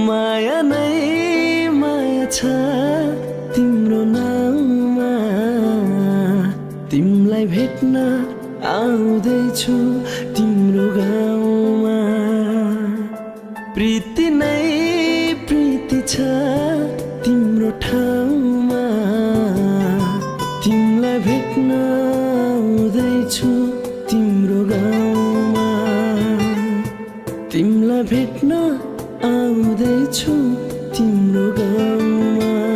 माया नै माया छ तिम्रो नाउँमा तिमलाई भेट्न आउँदैछु तिम्रो गाउँमा प्रीति नै प्रीति छ तिम्रो ठाउँमा तिमलाई भेट्न आउँदैछु तिम्रो गाउँमा तिमलाई भेट्न आउँदैछु तिम्रो गाउँमा